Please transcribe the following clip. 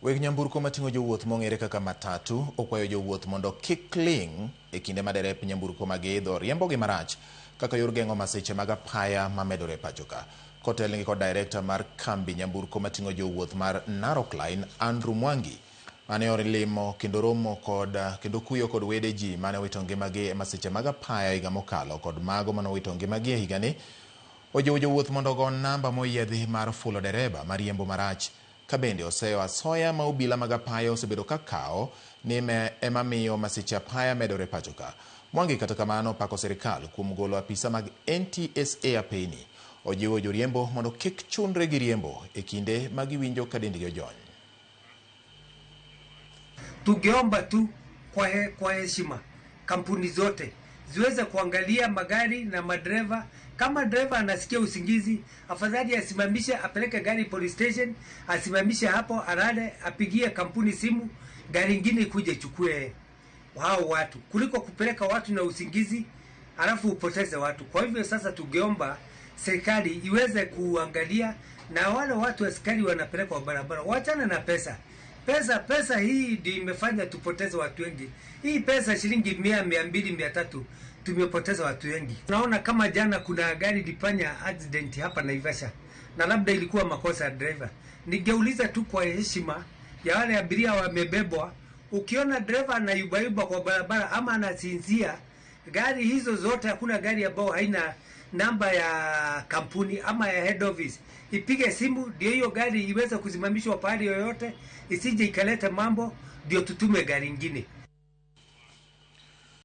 Weg nyamburko mating'o jowuoth mong'ere kaka matatu okwayo jowuoth mondo kik ling' e kinde ma derep nyamburko ma giidho riembogi marach kaka yor geng'o masiche mag apaya mamedore e pacho ka. Kotelnegi kod director mar kambi nyamburko mating'o jowuoth mar Narok Line, Andrew Mwangi, mane olimo kendo romo kod kendo kuyo kod wede ji mane owito ngimagi e masiche mag apaya higa mokalo kod mago mane owito ngimagi e higani, ojiwo jowuoth mondo ogo namba moyiedhi mar fulo dereba mariembo marach. Ka bende oseyo asoya ma obila mag apaya osebedo ka kawo ni ema miyo masiche apaya medore pacho ka. Mwangi kata kamano opako sirikal kuom golo apisa mag NTSA apeyni. Ojiwo joriembo mondo kik chunre gi riembo e kinde ma giwinjo ka dendgi ojony. Tungeomba tu kwa heshima kampuni zote ziweze kuangalia magari na madereva. Kama dereva anasikia usingizi, afadhali asimamishe, apeleke gari police station, asimamishe hapo, alale, apigie kampuni simu, gari ingine ikuje ichukue hao watu, kuliko kupeleka watu na usingizi alafu upoteze watu. Kwa hivyo sasa tungeomba serikali iweze kuangalia, na wale watu askari wanapelekwa barabara, wachana na pesa. Pesa, pesa hii ndio imefanya tupoteze watu wengi. Hii pesa shilingi 100, 200, 300 tumepoteza watu wengi. Naona kama jana kuna gari lifanya accident hapa Naivasha, na labda ilikuwa makosa ya driver. Ningeuliza tu kwa heshima ya wale abiria wamebebwa, ukiona driver anayubayuba kwa barabara ama anasinzia, gari hizo zote, hakuna gari ambayo haina namba ya kampuni ama ya head office, ipige simu ndio hiyo gari iweze kusimamishwa pahali yoyote, isije ikaleta mambo, ndio tutume gari ingine.